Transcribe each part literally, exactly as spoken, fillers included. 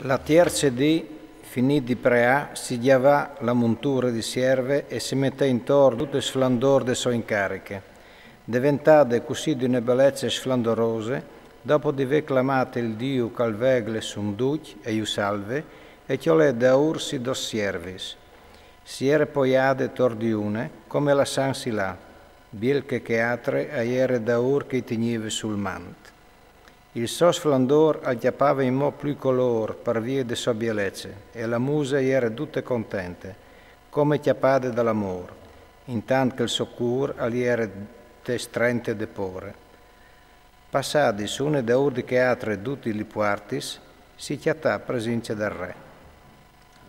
La tierce dì, finît di preâ, si gjavà la monture di sierve e si metè intor dut il sflandôr de sô incariche. Deventade cussì di une belece sflandorose, dopo di vê clamât il Diu che al vegle sù 'n ducj e ju salve, e cjolè daûr si dôs siervis. Si jere poiade tor di une, come lassantsi lâ, bielche che altre a jere daûr che i tignive sul mant. Il so sflandôr al cjapave inmò plui colôr par vie de sô bielece, e la muse e jere dute contente, come cjapade dal amôr, intant che il so cûr al jere te strente de pôre. Passadis une daûr di che altre dutis lis puartis, si cjatà presince dal re.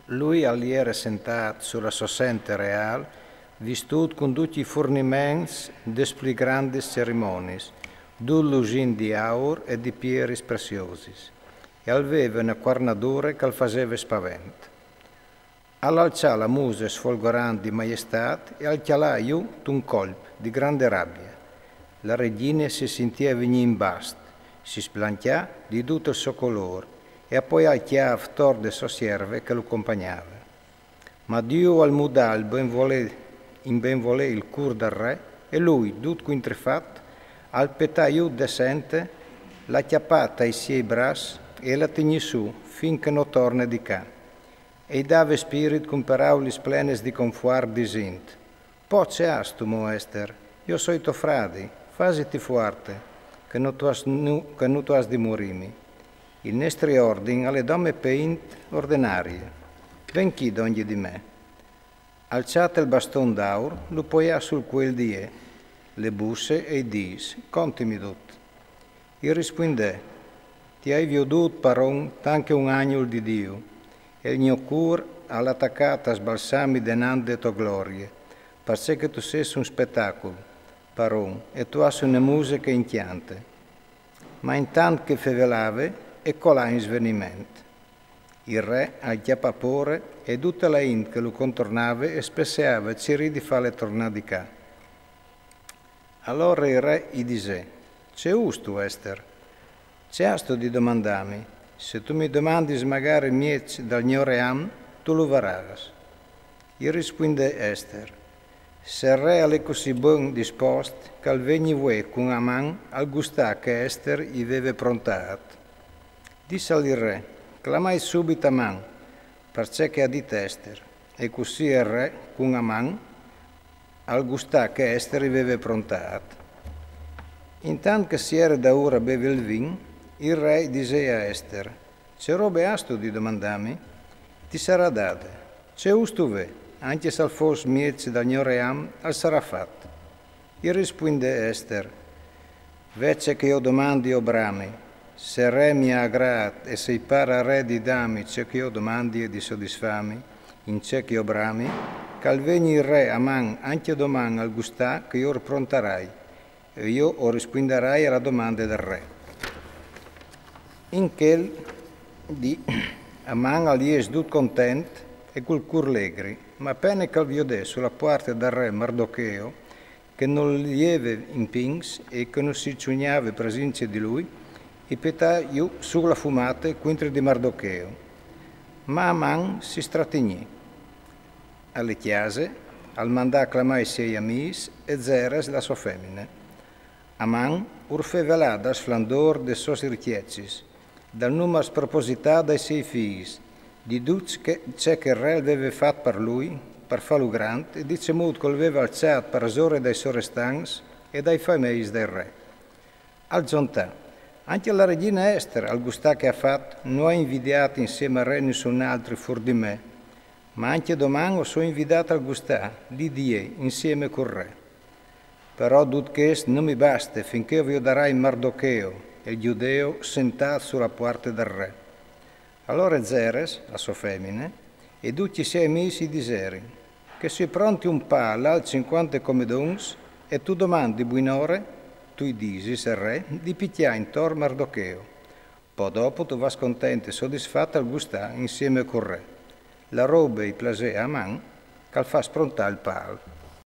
Lui al jere sentât su la sô sente reâl, vistût cun ducj i furniments des plui grandis cerimoniis, dut lusint di aur e di pieris preziosis, e al veve une cuarnadure che al faseve spavent. Al alçà la muse sfolgorant di maiestât e al cjalà jù d'un colp di grande rabie. La regjine si sintiè vignî in bast, si sblancjà di dut il so colôr e a poià il cjâf tor de sô sierve che lu compagnave. Ma Diu al mudà il benvolê, in benvolê il cûr dal re, e lui, dut cuintrifat, al petà jù de sente, la cjapà tai siei braçs e la tignì sù fin che no torne di ca. E i dave spirit cun peraulis plenis di confuart, disint: Po ce âstu, mo Ester? Jo soi to fradi, fasiti fuarte, che no tu âs nu-, che no tu âs di murîmi. Il nestri ordin al è dome pe int ordenarie. Ven chi dongje di me. Alçât il baston d'aur, lu poià sul cuel di jê, le busse e i dîs: Contimi dut. I rispuindè: Ti ai viodût, paron, tant che un agnul di Diu, e il gno cûr al à tacât a sbalsâmi denant de tô glorie, parcè che tu sês un spetacul, paron, e tu âs une muse che e incjante. Ma intant che fevelave, e colà in sveniment. Il re al cjapà pôre e dute la int che lu contornave e spesseave cirî di fâle tornâ di ca. Alore il re i disè: Ce ûstu, Ester? Ce âstu di domandâmi? Se tu mi domandis magari mieç dal gno ream, tu lu varâs. I rispuindè Ester: Se il re al è cussì bon dispost, che al vegni vuê cun Aman al gustâ che Ester i veve prontât. Dissal il re: Clamait subit Aman, parcè che à dit Ester. E cussì il re, cun Aman, al gustà che Ester i veve prontât. Intant che si jere daûr a bevi il vin, il re i disè a Ester: Ce robe âstu di domandâmi? Ti sarà dade. Ce ûstu vê? Ancje se al fos mieç dal gno ream, al sarà fat. I rispuindè Ester: Ve ce che jo domandi o brami. Se il re mi à agrât e se i par al re di dâmi ce che jo domandi e di sodisfâmi in ce che jo brami, che al vegni il re Aman ancje doman al gustâ che jo o prontarai, e jo o rispuindarai a la domande dal re. In chel dì Aman al jès dut content e cul cûr legri, ma a pene che al viodè su la puarte dal re Mardocheo, che nol jeve in pins e che no si ciugnave presince di lui, i petà jù su la fumate cuintri di Mardocheo. Ma Aman si stratignì. A le cjase al mandà a clamâ i siei amîs e Zeres la sô femine. Aman ur fevelà dal sflandôr des sôs richiecis, dal numar spropositât dai siei fîs, di dut ce che, ce che il re al veve fat par lui, par fâlu grant, e di cemût che lu veve alçât parsore dai sorestants e dai fameis dal re. Al zontà: Ancje la regjine Ester al gustà che à fat, no à invidiât insiemi al re nissun altri fûr di me, ma ancje doman o soi invidât al gustâ, li di jê, insiemi cul re. Però dut chest no mi baste fin che o viodarai Mardocheo, il gjudeo, sentât su la puarte dal re. Alore Zeres, la sô femine, e ducj i siei amîs i diserin: Che si pronti un pâl alt cincuante comedons, e tu doman di buinore tu i disis al re di picjâ intor Mardocheo. Po dopo tu vâs content e sodisfat al gustâ insiemi cul re. La robe i plasè a Aman, che al fâs prontâ il pâl.